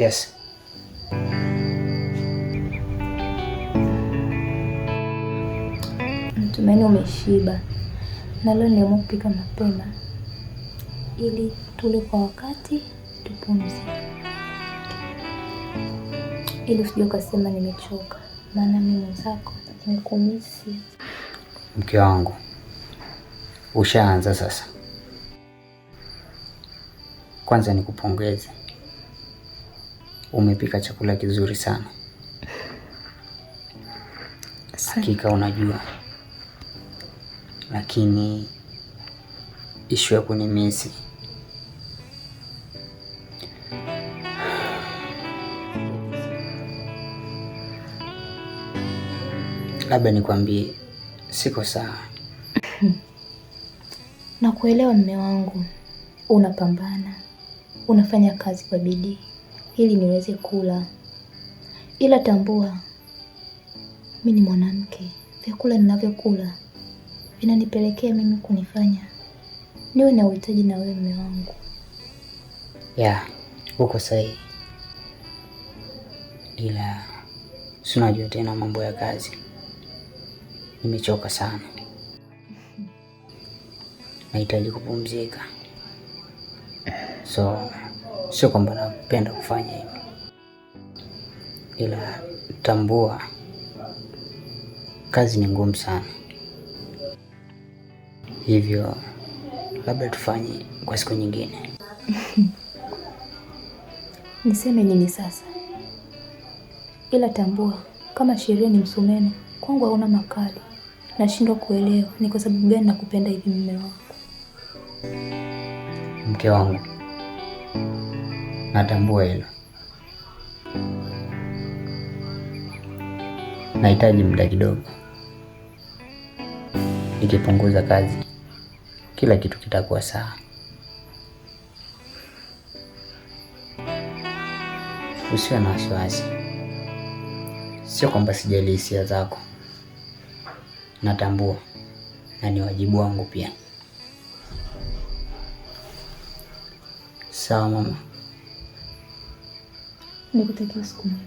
Yes. Natumaini umeshiba, na leo niamua kupika mapema ili tule kwa wakati, tupumzike, ili usije ukasema nimechoka, maana mimi mwenzako nimekumisi. Mke wangu, ushaanza sasa. Kwanza nikupongeze, umepika chakula kizuri sana. Hakika unajua, lakini ishu ya kunimisi labda nikwambie, siko sawa. Nakuelewa mme wangu, unapambana, unafanya kazi kwa bidii ili niweze kula, ila tambua mi ni mwanamke. Vyakula ninavyokula vinanipelekea mimi kunifanya niwe na uhitaji na wewe mme wangu. Ya, uko sahihi, ila si unajua tena mambo ya kazi, nimechoka sana, nahitaji kupumzika. So sio kwamba napenda kufanya hivyo, ila tambua kazi ni ngumu sana, hivyo labda tufanye kwa siku nyingine. Niseme nini sasa? Ila tambua kama sheria ni msumeno, kwangu hauna makali. Nashindwa kuelewa ni kwa sababu gani nakupenda hivi mume wangu. Mke wangu, natambua hilo, nahitaji muda kidogo. Nikipunguza kazi, kila kitu kitakuwa sawa. Usiwe na wasiwasi, sio kwamba sijali hisia zako, natambua na ni wajibu wangu pia. Sawa mama. Nikutakia usiku mwema.